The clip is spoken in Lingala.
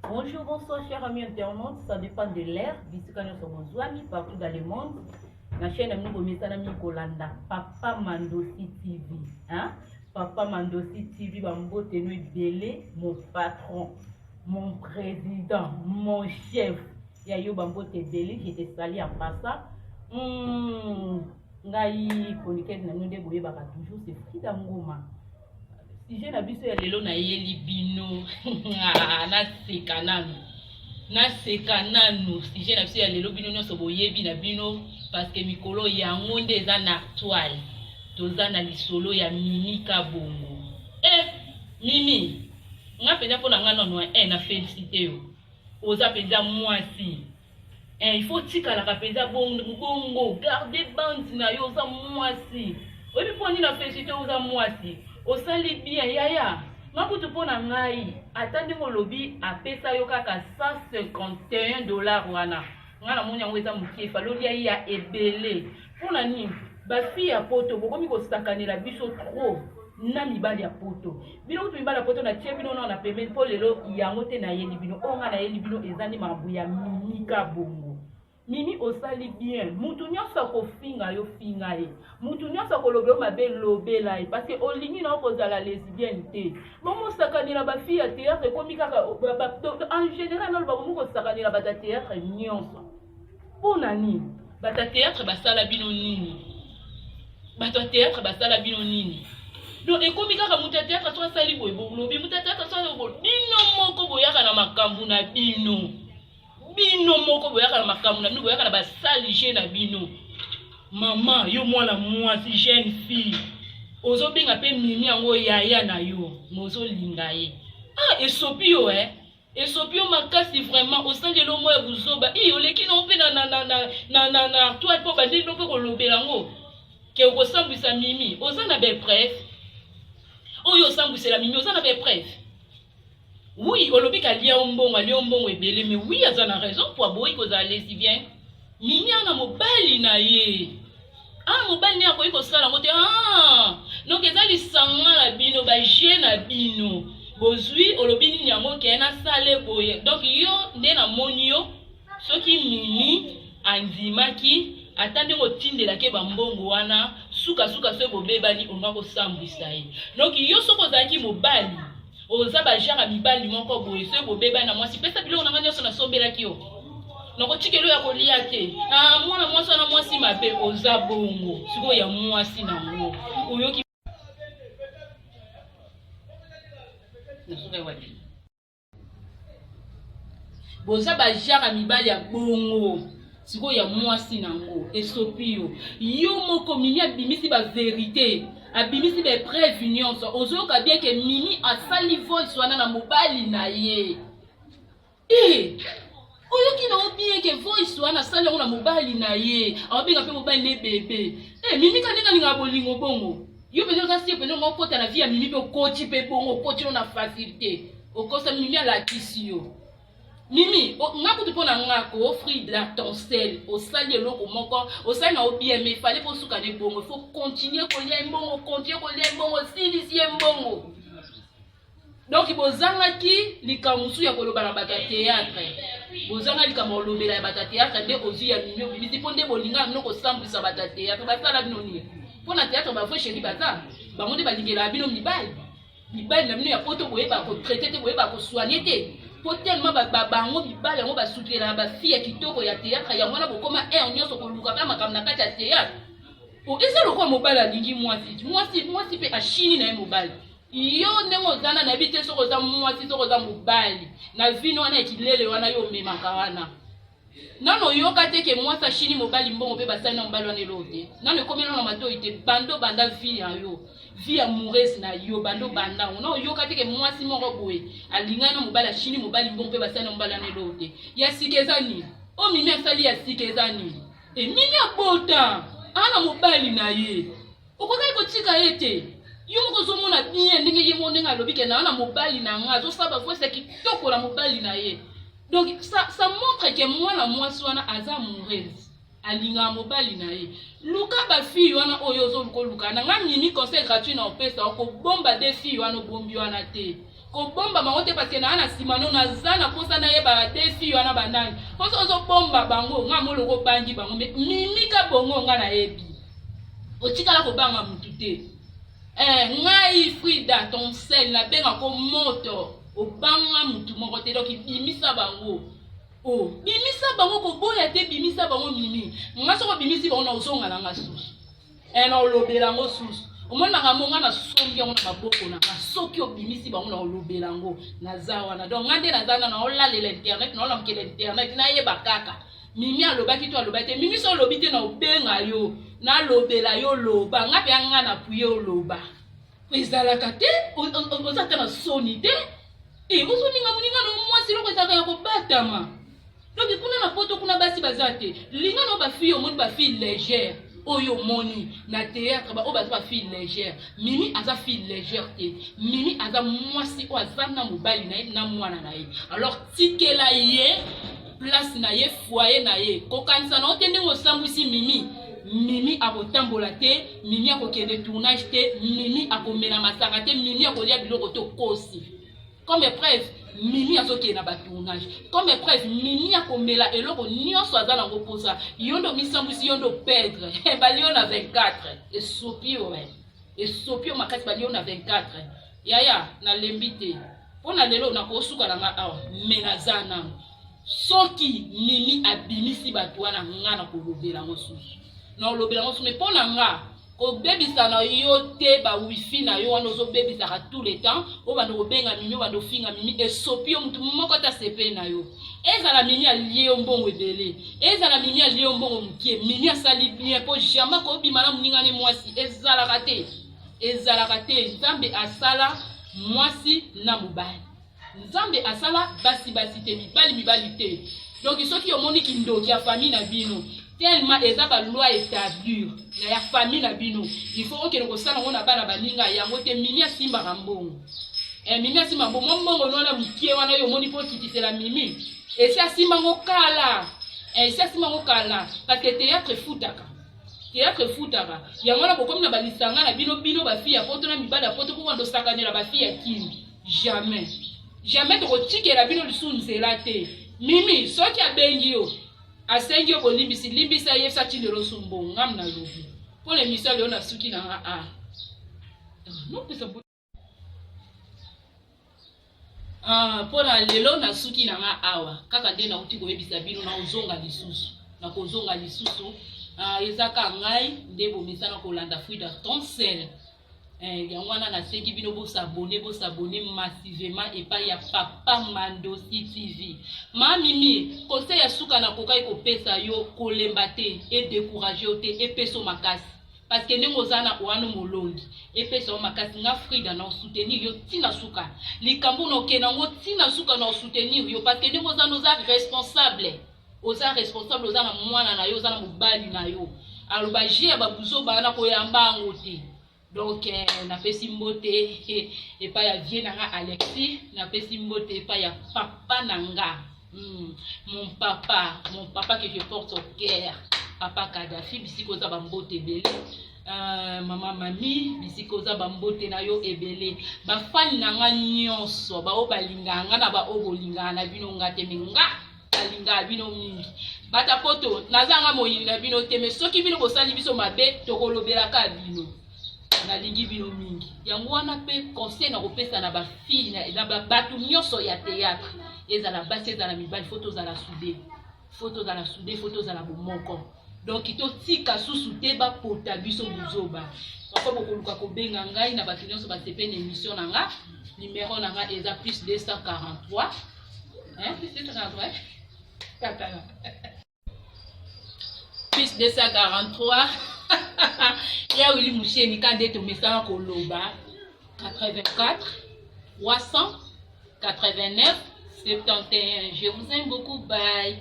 Bonjour, bonsoir, chers amis internautes. Ça dépend de l'heure. Bisika nyonso bozwami partout dans le monde. Na chaîne na bino bomesana mingi kolanda Papa Mandosi TV. Hein? Papa Mandosi TV, bambote no ebele, mon patron, mon président, mon chef. Ya yo bambote ebele, je te salue en passant. Ngai chroniqueuse na bino nde boyebaka toujours, c'est Frida Ngoma. Sujet na biso ya lelo nayeli bino naseka nanu naseka nanu sujet na biso ya lelo bino nyonso boyebi na bino parce que mikolo yango nde eza na toile toza na lisolo ya Mimi Kabongo. Eh Mimi nga mpenza mpo na nga nono eh, na félicité yo oza mpenza mwasi. Eh, il faut tikalaka mpenza bongo garde bande na yo oza mwasi oyebi mpo nini na félicité oza mwasi osali bien yaya nga kutu mpo na ngai ata ndenge olobi apesa yo kaka 151 $ wana nga namoni yango eza moke fallait olia ye ya ebele mpo na nini bafille ya poto bokomi kosakanela biso trop na mibali ya poto bino kutu mibali ya poto natie bino nao na pembeni mpo lelo yango te nayeli bino oyo nga nayeli bino eza nde makambo ya Mimi Kabongo. Mimi osali bien mutu nyonso akofinga yo finga ye mutu nyonso akolobela yo mabe lobela ye parce que olingi na yo kozala lesbienne te bomosakanela bafille ya théâtre ekomi kaka en général naloba bomi kosakanela bato ya théâtre nyonso mpo na nini bato ya théâtre basala bino nini bato ya théâtre basala bino nini donc ekomi kaka moto ya théâtre so asali boye bolobi moto ya théâtre so asali boye bino moko boyaka na makambo na bino bino moko boyaka na makambo na bino boyaka na basali je na bino mama yo mwana mwasi jeune fille ozobenga mpe Mimi yango yaya na yo mozolinga ye ah esopi yo eh esopi yo makasi vraiment osali elongo ya buzoba i oleki nango mpe na toile mpo bandeli no mpe kolobela yango ke okosambwisa Mimi oza na bapreuve oyo osambwisela Mimi oza na bapreuve oui olobi kalia yo mbongo alia yo mbongo ebele mais oui aza na raison po aboyi kozala lesbienne Mimi ana mobali na ye ah mobali nde akoki kosala yango te ah donc eza lisanga na bino baje na bino bozwi olobi nini yango ke nasale boye donc yo nde namoni yo soki Mimi andimaki ata ndenge otindelaki bambongo wana sukasuka soki bobebani olinga kosambwisa ye donc yo soki ozalaki mobali oza bagenre ya mibali moko boye soki bobebani na mwasi pesa biloko na nga nyonso nasombelaki yo nakotikela oyo ya kolia te ah, mwana mwasi wana mwasi mabe oza bongo sikoyo ya mwasi nango oyoki boza bagenre ya mibali ya bongo sikoyo ya mwasi nango esopi yo yo moko Mimi abimisi bavérité abimisi bapreuve nyonso ozoyoka bien ke Mimi asali voice wana na mobali na ye e oyoki na yo bien ke voice wana asali yango na mobali na ye aobenga mpe mobali ne bebe e Mimi ka ndenge alingaka bolingo bongo yo mpenza oza sie mpenza onga okota na vie ya Mimi mpe okoti mpe bongo okoti no na facilité okosa Mimi alakisi yo Mimi nga kutu mpo na nga ko Frida Toncel osali eloko moko osali na yo bien mais fallait mpo osuka ne bongo faut continuer kolia ye mbongo continuer kolia ye mbongo osilisi ye mbongo donc bozangaki likambo mosusu ya koloba na bato ya théâtre bozanga likambo ya kolobela ya bato ya théâtre nde ozwi ya Mimi obimisi mpo nde bolingaka bino kosambwisa bato ya théâtre basala bino nini mpo na théâtre bavrai chéri baza bango nde balingelaka bino mibali mibali na bino ya poto boyeba kotraiter te boyeba kosoigner te mpo tellement bango mibali yango basutelaka bafille ya kitoko ya théâtre yango wana bokoma aire nyonso koluka kaka makambo na kati ya théâtre eza lokola mobali alingi mwasi mwasi mwasi mpe ashini na ye mobali yo ndenge oza na nayebi te soki oza mwasi soki oza mobali na vino wana ya kilele wana yo omemaka wana nano oyoka te ke mwasi ashini mobali mbongo mpe basali na mobali wana eloko te nano ekomi nano na matoi te bando banda vie ya yo vie amoureuse na yo bando banda yango na oyoka te ke mwasi moko boye alingani na mobali ashini mobali mbongo mpe basali na mobali wana eloko te ya sika eza nini oyo Mimi asali ya sika eza nini e Mimi abota ana mobali na ye okokaki kotika ye te yo moko ozomona bien ndenge ye moko ndenge alobi ke naa na mobali na nga azosala bavoice ya kitoko na mobali na ye donc ça montre ke mwana mwasi wana aza amoureuse alingaka mobali na ye luka bafille wana oyo ozoluka oluka na nga Mimi conseil gratuit na opesa okobomba de fille wana obombi wana te. Kobomba bango te parce que naa na nsima no naza na mposa nayeba ba deux filles wana banani. Mpo soki ozobomba bango nga moloko obangi bango mais Mimi ka bongo nga nayebi. Otikala kobanga mutu te. Eh, ngai Frida ton sel nabenga ko moto obanga mutu moko te donc bimisa bango. Oh, bimisa bango koboya te bimisa bango Mimi. Nga soki obimisi bango na ozonga na nga susu. Eh, na olobela yango susu. Omoni makambo nga nasombi yango na maboko na nga. Soki obimisi bango na olobela yango naza wana. Donc nga nde naza na olalela internet, na olamukela internet, nayeba kaka. Mimi alobaki to alobaki te. Mimi so olobi te na obenga yo, nalobela yo loba. Nga pe nga na puye oloba. Ezalaka te, oza ata na soni te. Eh, ozolinga moninga na mwasi eloko ezalaka ya kobatama. Donc kuna na poto kuna basi baza te. Linga na ba fille omoni ba fille légère oyo omoni na théâtre ba oyo baza ba fille légère. Mimi aza fille légère te. Mimi aza mwasi oyo aza na mobali na ye na mwana na ye. Alors tikela ye place na ye foyer na ye. Kokanisa na yo te ndenge osambwisi Mimi. Mimi akotambola te, Mimi akokende tournage te, Mimi akomela masanga te, Mimi akolia biloko te okosi. Comme preuve, Mimi azokende na ba tournage. Comme preuve, Mimi akomela eloko nyonso aza nango posa. Yo nde omisambwisi, yo nde opedre. Bali yo na 24. Esopi yo. Esopi yo makasi bali yo na 24. Yaya, nalembi te. Mpo na lelo nakosuka na nga awa, mais naza nanu. Soki Mimi abimisi bato wana nga nakolobela yango susu. Nakolobela yango susu mais mpo na nga kobebisa na yo te ba wifi na yo wana ozobebisaka tout le temps obanda kobenga Mimi obanda ofinga Mimi esopi yo mutu moko te asepeli na yo ezala Mimi alie yo mbongo ebele ezala Mimi alie yo mbongo mokie Mimi asali bien po jamais kobima na moninga ne mwasi ezalaka te ezalaka te Nzambe asala mwasi na mobali Nzambe asala basi basi te mibali mibali te donc soki omoni kindoki ya famille na bino tellement eza ba loi établir na ya famille na bino il faut okende kosala yango na bana baninga yango te Mimi asimbaka mbongo eh, Mimi asimba mbongo mwa mbongo wana mokie wana yo omoni mpo okitisela Mimi esi asimba yango kala eh, esi asimba yango kala parce que théâtre efutaka Theatre efutaka. Yango wana bokomi na balisanga na bino bino ba fille ya poto na mibali ya poto po bando sakanela ba fille ya kin. Jamais. Jamais tokotikela bino lisusu nzela te. Mimi soki abengi yo asengi yo bolimbisi limbisa ye yebisa tindelo su mbongo ngam na lobi. Mpo na emission lelo na suki na nga ah. Nopesa Ah, mpo na lelo nasuki na nga awa kaka nde nauti koyebisa bino nakozonga lisusu nakozonga lisusu ah, eza ka ngai nde bomesana kolanda Frida Tonsel eh, yango wana nasengi bino bosabone bosabone massivement epai ya Papa Mandosi TV. Ma Mimi, conseil ya suka nakokaki kopesa yo kolemba te edécourage yo te epeso makasi parce que ndenge oza na oano molongi epesa yo makasi nga Frida na soutenir yo tina suka likambo na okende yango tina suka na soutenir yo parce que ndenge oza na oza responsable oza responsable oza na mwana na yo oza na mobali na yo aloba je ya babuzoba wana koyamba yango te donc eh, napesi mbote epai ya vie na nga Alexis napesi mbote epai ya papa na nga mon papa que je porte au cœur papa Kadhafi bisika oza bambote ebele mama mami bisika oza bambote na yo ebele bafani na nga nyonso baoyo balingaka nga na baoyo bolingaka na bino nga te me nga nalingaka bino mingi bata poto naza nga moyini na bino te me soki bino bosali biso mabe tokolobelaka bino nalingi bino mingi yango wana mpe conseil na kopesa na bafille na bato nyonso ya théâtre ezala basi ezala mibali faut tozala soudé faut tozala soudé faut tozala bomoko donc totika susu te bapota biso buzoba parfois bokoluka kobenga ngai na bato nyonso basepeli na émission na nga numéro na nga eza plus 243 hein, plus 243 katala plus 243 ya Willy Musheni ka nde tomesana koloba 84 389 71 je vous aime beaucoup bye.